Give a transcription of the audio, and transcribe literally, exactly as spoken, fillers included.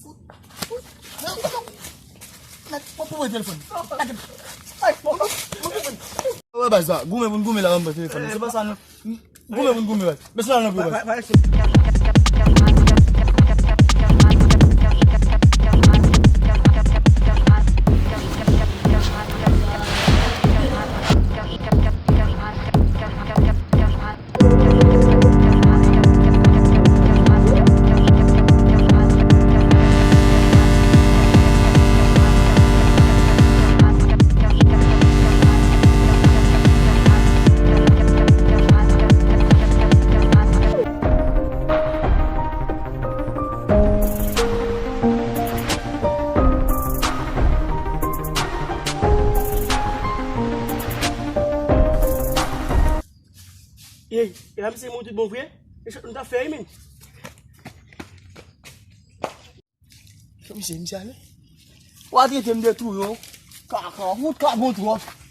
Fout, fout. Mèt, mwen pou mwen telefòn. Wè, baz la, goumen pou n goumen la, ban m pran telefòn. Se pa sa, non. Goumen pou n goumen, baz. Mesye la, non, baz. Ey, e pa misye mouri tout bon vre? E sa nou t ap fè, wi, men. Misye, misye ale. W a trete m de touyo. Kaka, ou t ka bon twòp.